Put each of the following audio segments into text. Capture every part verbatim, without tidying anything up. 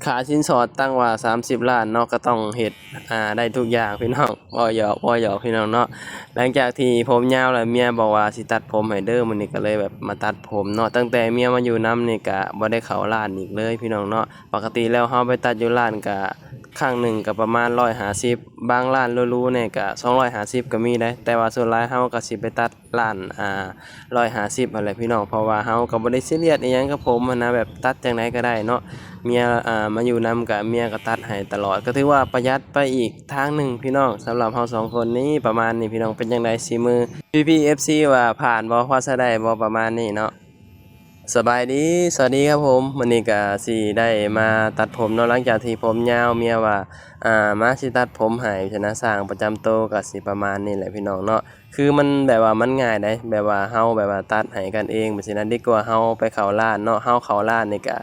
ค่าสินสอดตั้งว่าสามสิบล้านเนาะ ก็ต้องเฮ็ด อ่า ได้ทุกอย่างพี่น้อง เว้าหยอก เว้าหยอกพี่น้องเนาะ หลังจากที่ผมยาวแล้ว เมียบอกว่าสิตัดผมให้เด้อ มื้อนี้ก็เลยแบบมาตัดผมเนาะ ตั้งแต่เมียมาอยู่นำนี่ก็บ่ได้เข้าร้านอีกเลยพี่น้องเนาะ ปกติแล้วเฮาไปตัดอยู่ร้านก็ครั้งหนึ่งก็ประมาณร้อยห้าสิบ บางร้านหรูๆเนี่ยก็สองร้อยห้าสิบก็มีเด้ แต่ว่าส่วนหลายเฮาก็สิไปตัด ล้าน อ่า ร้อยห้าสิบหั้นแหละพี่น้อง เพราะว่าเฮาก็บ่ได้ซีเรียสอิหยังกับผมหั้นนะ แบบตัดจั่งใดก็ได้เนาะ เมีย อ่า มาอยู่นำก็เมียก็ตัดให้ตลอด ก็ถือว่าประหยัดไปอีกทางหนึ่งพี่น้อง สำหรับเฮาสองคนนี้ประมาณนี้พี่น้อง เป็นจั่งใดสีมือ พี่ๆ เอฟซี ว่าผ่านบ่ พอใช้ได้บ่ ประมาณนี้เนาะ สบายดี สวัสดีครับผม มื้อนี้ก็สิได้มาตัดผมเนาะ หลังจากที่ผมยาว เมียว่า อ่า มาสิตัดผมให้ ชนะ ช่างประจำโตก็สิประมาณนี้แหละพี่น้องเนาะ คือมันแบบว่ามันง่ายเด้ แบบว่าเฮาแบบว่าตัดให้กันเองแบบซี้นะ ดีกว่าเฮาไปเข้าร้านเนาะ เฮาเข้าร้านนี่ก็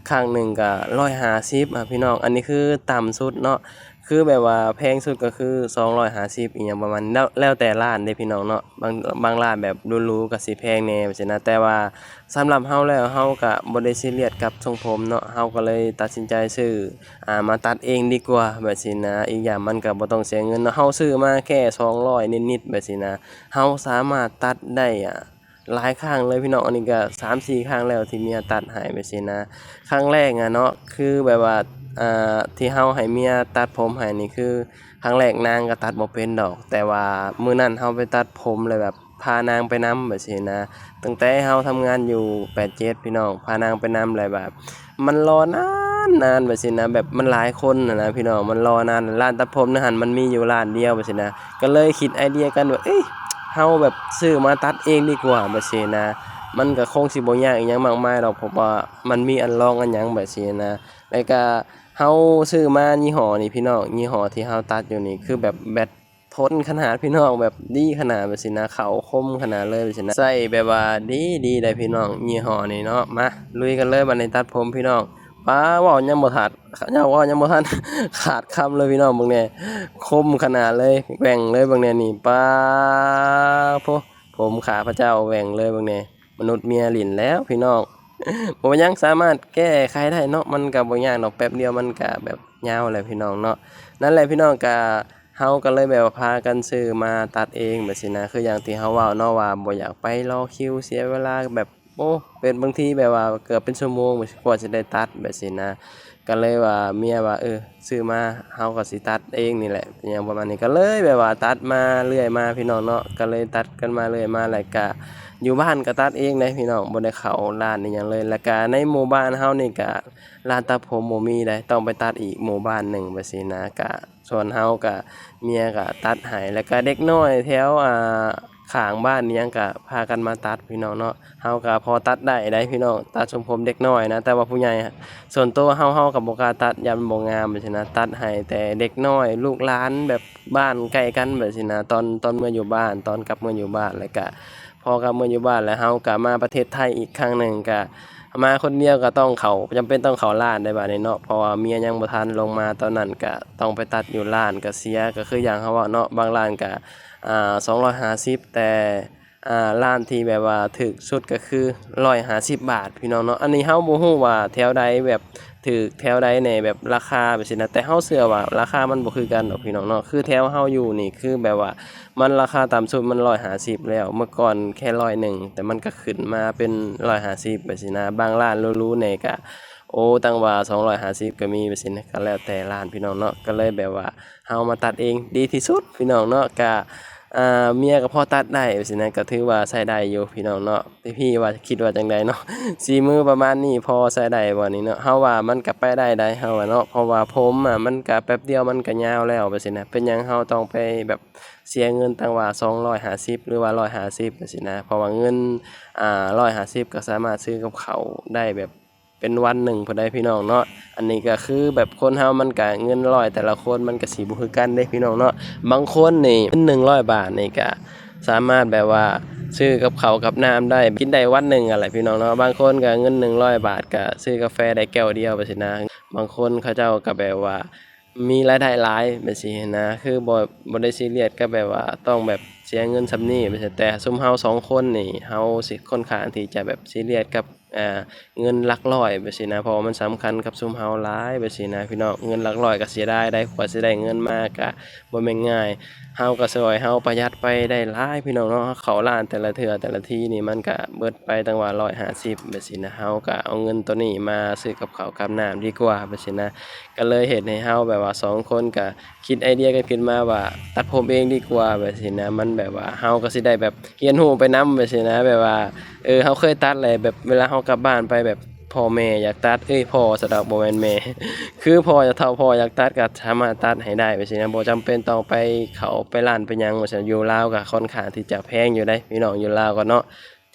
ครั้งหนึ่งก็ร้อยห้าสิบอะพี่น้อง อันนี้คือต่ำสุดเนาะ คือแบบว่าแพงสุดก็คือสองร้อยห้าสิบ อีหยังประมาณนี้ แล้ว แล้วแต่ร้านเด้พี่น้องเนาะ บาง บางร้านแบบหรูๆก็สิแพงแหน่แบบซี้นะ แต่ว่าสำหรับเฮาแล้ว เฮาก็บ่ได้ซีเรียสกับทรงผมเนาะ เฮาก็เลยตัดสินใจซื้อ อ่า มาตัดเองดีกว่าแบบซี้นะ อีกอย่างมันก็บ่ต้องเสียเงินเนาะ เฮาซื้อมาแค่สองร้อยนิดๆแบบซี้นะ เฮาสามารถตัดได้ อ่า หลายครั้งเลยพี่น้อง อันนี้ก็สามสี่ครั้งแล้วที่เมียตัดให้แบบซี้นะ ครั้งแรกอะเนาะ คือแบบว่า อ่า ที่เฮาให้เมียตัดผมให้นี่คือ ครั้งแรกนางก็ตัดบ่เป็นดอก แต่ว่ามื้อนั้นเฮาไปตัดผมเลยแบบพานางไปนำแบบซี้นะ ตั้งแต่เฮาทำงานอยู่แปดเจ็ดพี่น้อง พานางไปนำเลยแบบ มันรอนานๆแบบซี้นะ แบบมันหลายคนหั้นนะพี่น้อง มันรอนาน ร้านตัดผมในหั้นมันมีอยู่ร้านเดียวแบบซี้นะ ก็เลยคิดไอเดียกันว่า เอ้ย เฮาแบบซื้อมาตัดเองดีกว่าแบบซี้นะ มันก็คงสิบ่ยากอิหยังมากมายดอก เพราะว่ามันมีอันรองอันหยังแบบซี้นะ แล้วก็เฮาซื้อมายี่ห้อนี่พี่น้อง ยี่ห้อที่เฮาตัดอยู่นี่คือแบบแบตทนขนาดพี่น้อง แบบดีขนาดแบบซี้นะ เข้าคมขนาดเลยแบบซี้นะ ใช้แบบว่าดีๆได้พี่น้อง ยี่ห้อนี่เนาะ มาลุยกันเลยบัดนี้ตัดผมพี่น้อง ป๊า เว้ายังบ่ทัน เว้ายังบ่ทัน ขาดคำเลยพี่น้อง เบิ่งแหน่ คมขนาดเลย แหว่งเลยเบิ่งแหน่นี่ ป๊า โพ ผมข้าพเจ้าแหว่งเลยเบิ่งแหน่ มนุษย์เมียหลิ้นแล้วพี่น้อง บ่เป็นหยัง สามารถแก้ไขได้เนาะ มันก็บ่ยากดอก แป๊บเดียวมันก็แบบยาวแล้วพี่น้องเนาะ นั่นแหละพี่น้อง ก็ เฮาก็เลยแบบว่าพากันซื้อมาตัดเองแบบซี้นะ คืออย่างที่เฮาเว้าเนาะ ว่าบ่อยากไปรอคิวเสียเวลาแบบ โอ้ เป็นบางทีแบบว่าเกือบเป็นชั่วโมงกว่าสิได้ตัดแบบซี้นะ ก็เลยว่าเมียว่า เออ ซื้อมา เฮาก็สิตัดเองนี่แหละ อิหยังประมาณนี้ ก็เลยแบบว่าตัดมาเรื่อยมาพี่น้องเนาะ ก็เลยตัดกันมาเรื่อยมา แล้วก็อยู่บ้านก็ตัดเองเด้พี่น้อง บ่ได้เข้าร้านอิหยังเลย แล้วก็ในหมู่บ้านเฮานี่ก็ร้านตัดผมบ่มีเด้ ต้องไปตัดอีกหมู่บ้านหนึ่งแบบซี้นะ ก็ ส่วนเฮาก็ เมียก็ตัดให้ แล้วก็เด็กน้อยแถว อ่า ข้างบ้านอิหยังก็พากันมาตัดพี่น้องเนาะ เฮาก็พอตัดได้ได้พี่น้อง ตัดทรงผมเด็กน้อยนะ แต่ว่าผู้ใหญ่ ส่วนตัวเฮา เฮาก็บ่กล้าตัด ย้านมันบ่งามแบบซี้นะ ตัดให้แต่เด็กน้อย ลูกหลานแบบบ้านใกล้กันแบบซี้นะ ตอน ตอนเมืออยู่บ้าน ตอนกลับเมืออยู่บ้าน แล้วก็พอกลับเมืออยู่บ้านแล้ว เฮาก็มาประเทศไทยอีกครั้งหนึ่ง ก็มาคนเดียวก็ต้องเข้า จำเป็นต้องเข้าร้านได้บัดนี้เนาะ เพราะว่าเมียยังบ่ทันลงมา ตอนนั้นก็ต้องไปตัดอยู่ร้าน ก็เสีย ก็คืออย่างเฮาเว้าเนาะ บางร้านก็ อ่า สองร้อยห้าสิบ แต่ อ่า ร้านที่แบบว่าถูกสุดก็คือร้อยห้าสิบบาทพี่น้องเนาะ อันนี้เฮาบ่ฮู้ว่าแถวใดแบบถูก แถวใดแหน่แบบราคาแบบซี้นะ แต่เฮาเชื่อว่าราคามันบ่คือกันดอกพี่น้องเนาะ คือแถวเฮาอยู่นี่คือแบบว่ามันราคาต่ำสุดมันร้อยห้าสิบแล้ว เมื่อก่อนแค่ร้อยหนึ่ง แต่มันก็ขึ้นมาเป็นร้อยห้าสิบแบบซี้นะ บางร้านหรูๆแหน่ก็ โอ้ ตั้งว่าสองร้อยห้าสิบก็มีแบบซี้นะ ก็แล้วแต่ร้านพี่น้องเนาะ ก็เลยแบบว่าเฮามาตัดเองดีที่สุดพี่น้องเนาะ ก็ อ่า เมียก็พอตัดได้แบบซี้นะ ก็ถือว่าใช้ได้อยู่พี่น้องเนาะ แต่พี่ว่าคิดว่าจั่งใดเนาะ สีมือประมาณนี้พอใช้ได้บ่นี่เนาะ เฮาว่ามันก็ไปได้ได้ เฮาว่าเนาะ เพราะว่าผมอะมันก็แป๊บเดียวมันก็ยาวแล้วแบบซี้นะ เป็นหยังเฮาต้องไปแบบเสียเงินตั้งว่าสองร้อยห้าสิบ หรือว่าร้อยห้าสิบแบบซี้นะ เพราะว่าเงิน อ่า ร้อยห้าสิบก็สามารถซื้อกับข้าวได้แบบ เป็นวันหนึ่งพุ้นเด้พี่น้องเนาะ อันนี้ก็คือแบบคนเฮามันก็เงินร้อยแต่ละคนมันก็สิบ่คือกันเด้พี่น้องเนาะ บางคนนี่เงินหนึ่งร้อยบาทนี่ก็สามารถแบบว่าซื้อกับข้าวกับน้ำได้ กินได้วันหนึ่งหั้นแหละพี่น้องเนาะ บางคนก็เงินหนึ่งร้อยบาทก็ซื้อกาแฟได้แก้วเดียวแบบซี้นะ บางคนเขาเจ้าก็แบบว่ามีรายได้หลายแบบซี้หั้นนะ คือบ่ บ่ได้ซีเรียสกับแบบว่าต้องแบบเสียเงินส่ำนี้แบบซี้ แต่ซุมเฮาสองคนนี่ เฮาสิค่อนข้างที่จะแบบซีเรียสกับ อ่า เงินหลักร้อยแบบซี้นะ เพราะว่ามันสำคัญกับซุมเฮาหลายแบบซี้นะพี่น้อง เงินหลักร้อยก็เสียดายได้ กว่าสิได้เงินมาก็บ่แม่นง่าย เฮาก็ช่วยเฮาประหยัดไปได้หลายพี่น้องเนาะ เข้าร้านแต่ละเทื่อแต่ละทีนี่มันก็เบิดไปตั้งว่าร้อยห้าสิบแบบซี้นะ เฮาก็เอาเงินตัวนี้มาซื้อกับข้าวกับน้ำดีกว่าแบบซี้นะ ก็เลยเฮ็ดให้เฮาแบบว่าสองคนก็คิดไอเดียกันขึ้นมาว่าตัดผมเองดีกว่าแบบซี้นะ มันแบบว่าเฮาก็สิได้แบบเรียนรู้ไปนำแบบซี้นะ แบบว่า เออ เฮาเคยตัดแหละ แบบเวลาเฮากลับบ้านไปแบบพ่อแม่อยากตัด เอ้ย พ่อซะดอก บ่แม่นแม่ คือพ่อจะเฒ่า พ่ออยากตัดก็สามารถตัดให้ได้แบบซี้นะ บ่จำเป็นต้องไปเข้าไปร้านไปหยังแบบซี้นะ อยู่ลาวก็ค่อนข้างที่จะแพงอยู่เด้ พี่น้องอยู่ลาวก็เนาะ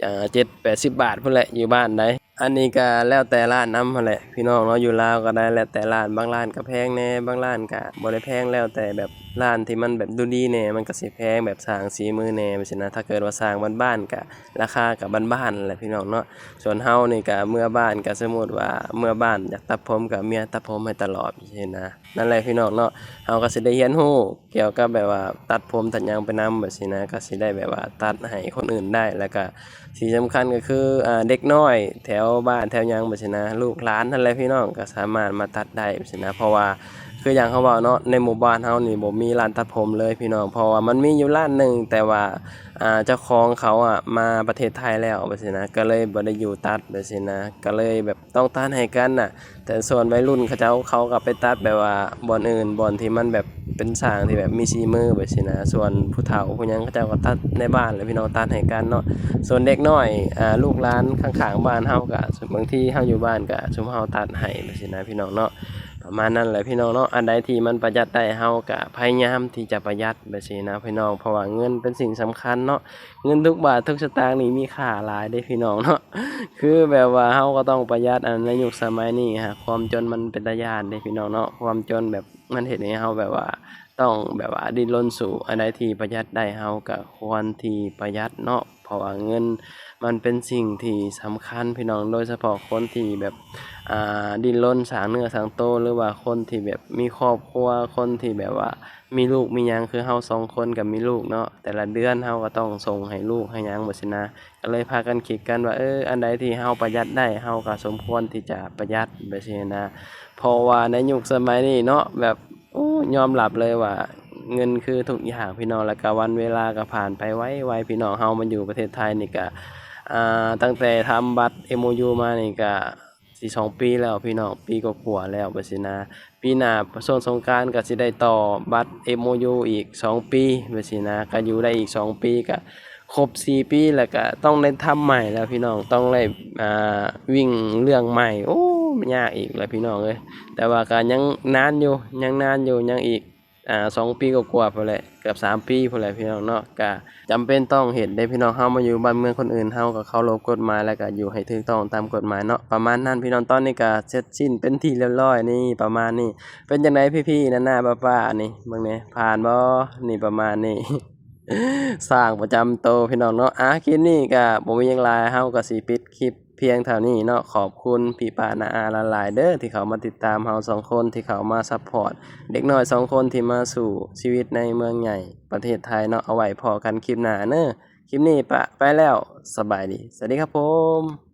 อ่า เจ็ดแปดสิบบาทพู้นแหละ อยู่บ้านใด อันนี้ก็แล้วแต่ร้านนำหั้นแหละ พี่น้องเนาะ อยู่ลาวก็ได้แล้วแต่ร้าน บางร้านก็แพงแหน่ บางร้านก็บ่ได้แพง แล้วแต่แบบร้านที่มันแบบดูดีแหน่ มันก็สิแพงแบบช่างฝีมือแหน่แบบซี้นะ ถ้าเกิดว่าช่างบ้านๆก็ราคาก็บ้านๆแหละพี่น้องเนาะ ส่วนเฮานี่ก็เมือบ้าน ก็สมมุติว่าเมือบ้านอยากตัดผมก็เมียตัดผมให้ตลอดซี้นะ นั่นแหละพี่น้องเนาะ เฮาก็สิได้เรียนรู้เกี่ยวกับแบบว่าตัดผมตัดหยังไปนำแบบซี้นะ ก็สิได้แบบว่าตัดให้คนอื่นได้ แล้วก็สิ่งสำคัญก็คือ อ่า เด็กน้อยแถวบ้านแถวหยังแบบซี้นะ ลูกหลานนั่นแหละพี่น้อง ก็สามารถมาตัดได้แบบซี้นะ เพราะว่าคืออย่างเขาเว้าเนาะ ในหมู่บ้านเฮานี่บ่มีร้านตัดผมเลยพี่น้อง เพราะว่ามันมีอยู่ร้านหนึ่ง แต่ว่า อ่า เจ้าของเขาอะมาประเทศไทยแล้วแบบซี้นะ ก็เลยบ่ได้อยู่ตัดแบบซี้นะ ก็เลยแบบต้องตัดให้กันน่ะ แต่ส่วนวัยรุ่นเขาเจ้า เขาก็ไปตัดแบบว่าบ่อนอื่น บ่อนที่มันแบบเป็นช่างที่แบบมีฝีมือแบบซี้นะ ส่วนผู้เฒ่าผู้หยังเขาเจ้าก็ตัดในบ้านแหละพี่น้อง ตัดให้กันเนาะ ส่วนเด็กน้อย อ่า ลูกหลานข้างๆบ้านเฮาก็ บางทีเฮาอยู่บ้านก็ซุมเฮาตัดให้แบบซี้นะพี่น้องเนาะ ประมาณนั้นแหละพี่น้องเนาะ อันใดที่มันประหยัดได้เฮาก็พยายามที่จะประหยัดแบบซี้นะพี่น้อง เพราะว่าเงินเป็นสิ่งสำคัญเนาะ เงินทุกบาททุกสตางค์นี่มีค่าหลายเด้พี่น้องเนาะ คือแบบว่าเฮาก็ต้องประหยัด อันในยุคสมัยนี้ฮะ ความจนมันเป็นตาย้านเด้พี่น้องเนาะ ความจนแบบมันเฮ็ดให้เฮาแบบว่าต้องแบบว่าดิ้นรนสู้ อันใดที่ประหยัดได้เฮาก็ควรที่ประหยัดเนาะ เพราะว่าเงินมันเป็นสิ่งที่สำคัญพี่น้อง โดยเฉพาะคนที่แบบ อ่า ดิ้นรนสร้างเนื้อสร้างตัว หรือว่าคนที่แบบมีครอบครัว คนที่แบบว่ามีลูกมีหยัง คือเฮาสองคนก็มีลูกเนาะ แต่ละเดือนเฮาก็ต้องส่งให้ลูกให้หยังแบบซี้นะ ก็เลยพากันคิดกันว่า เออ อันใดที่เฮาประหยัดได้ เฮาก็สมควรที่จะประหยัดแบบซี้นะ เพราะว่าในยุคสมัยนี้เนาะ แบบ โอ้ ยอมรับเลยว่าเงินคือทุกอย่างพี่น้อง แล้วก็วันเวลาก็ผ่านไปไวๆ พี่น้อง เฮามาอยู่ประเทศไทยนี่ก็ อ่า ตั้งแต่ทำบัตร เอ็มโอยู มานี่ก็สิสองปีแล้วพี่น้อง ปีกว่าๆแล้วแบบซี้นะ ปีหน้าช่วงสงกรานต์ก็สิได้ต่อบัตร เอ็มโอยู อีกสองปีแบบซี้นะ ก็อยู่ได้อีกสองปีก็ครบสี่ปี แล้วก็ต้องได้ทำใหม่แล้วพี่น้อง ต้องได้ อ่า วิ่งเรื่องใหม่ โอ้ ยากอีกแล้วพี่น้องเอ้ย แต่ว่าก็ยังนานอยู่ ยังนานอยู่ ยังอีก อ่า สองปีกว่าๆพู้นแหละ เกือบสามปีพู้นแหละพี่น้องเนาะ ก็จำเป็นต้องเฮ็ดเด้พี่น้อง เฮามาอยู่บ้านเมืองคนอื่น เฮาก็เคารพกฎหมาย แล้วก็อยู่ให้ถูกต้องตามกฎหมายเนาะ ประมาณนั้นพี่น้อง ตอนนี้ก็เสร็จสิ้นเป็นที่เรียบร้อยนี่ ประมาณนี้ เป็นจั่งใดพี่ๆ น้าๆ ป้าๆ นี่ เบิ่งแหน่ ผ่านบ่ นี่ประมาณนี้ ช่างประจำโตพี่น้องเนาะ อ่ะ คลิปนี้ก็บ่มีหยังหลาย เฮาก็สิปิดคลิปเพียงเท่านี้เนาะ ขอบคุณพี่ป้าน้าอาหลายๆเด้อ ที่เข้ามาติดตามเฮาสองคน ที่เข้ามาซัปพอร์ตเด็กน้อยสองคนที่มาสู้ชีวิตในเมืองใหญ่ประเทศไทยเนาะ เอาไว้พ้อกันคลิปหน้าเนาะ คลิปนี้ปะ ไปแล้ว สบายดี สวัสดีครับผม